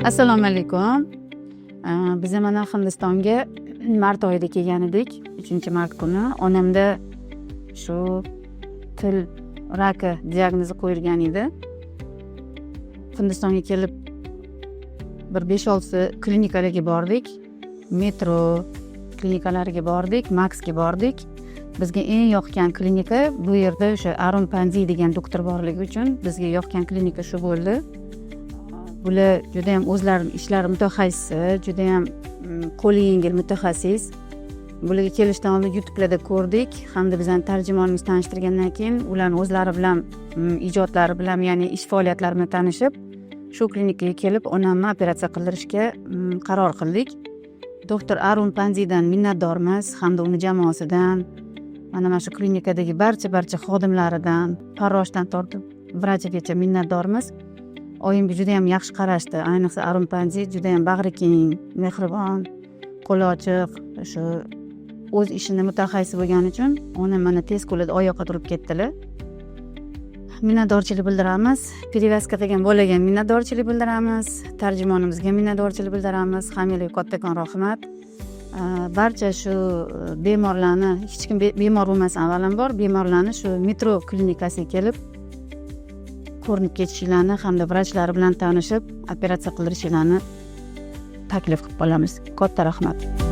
Assalomu alaykum. Biz mana Hindistonga mart oyida kelgan edik, 3-mart kuni. Onamda shu til raki diagnozi qo'yilgan edi. Hindistonga kelib bir 5-6 klinikalarga bordik, Metro klinikalariga bordik, Maxga bordik. Bizga eng yoqgan klinika bu yerda o'sha Arun Pandi degan doktor borligi uchun bizga yoqqan klinika shu bo'ldi. Bular judayam o'zlarini ishlari mutaxassisi, judayam qo'li yengil mutaxassis. Bularga kelishdan oldin YouTubelarda ko'rdik hamda bizani tarjimonimiz tanishtirgandan keyin ularni o'zlari bilan, ijodlari bilan, ya'ni ish faoliyatlari bilan tanishib, shu klinikaga kelib onamni operatsiya qildirishga qaror qildik. Doktor Arun Pandidan minnatdormiz hamda uni jamoasidan, mana shu klinikadagi barcha xodimlaridan, farroshdan tortib vrachigacha minnatdormiz. Oyimga judayam yaxshi qarashdi, ayniqsa Arun Pandi judayam bag'ri keng, mehribon, qo'li ochiq, shu o'z ishini mutaxassisi bo'lgani uchun onam mana tez kunlarda oyoqqa turib ketdilar. Minnatdorchilik bildiramiz. Перевязка qilgan bolaga minnatdorchilik bildiramiz, tarjimonimizga minnatdorchilik bildiramiz. Hammanglarga kattakon rahmat. Barcha shu bemorlarni, hech kim bemor bo'lmasin, avvalambor bemorlarni shu Metro klinikasiga kelib ko'rinib ketishinglarni hamda vrachlari bilan tanishib operatsiya qildirishinglarni taklif qilib qolamiz. Katta rahmat.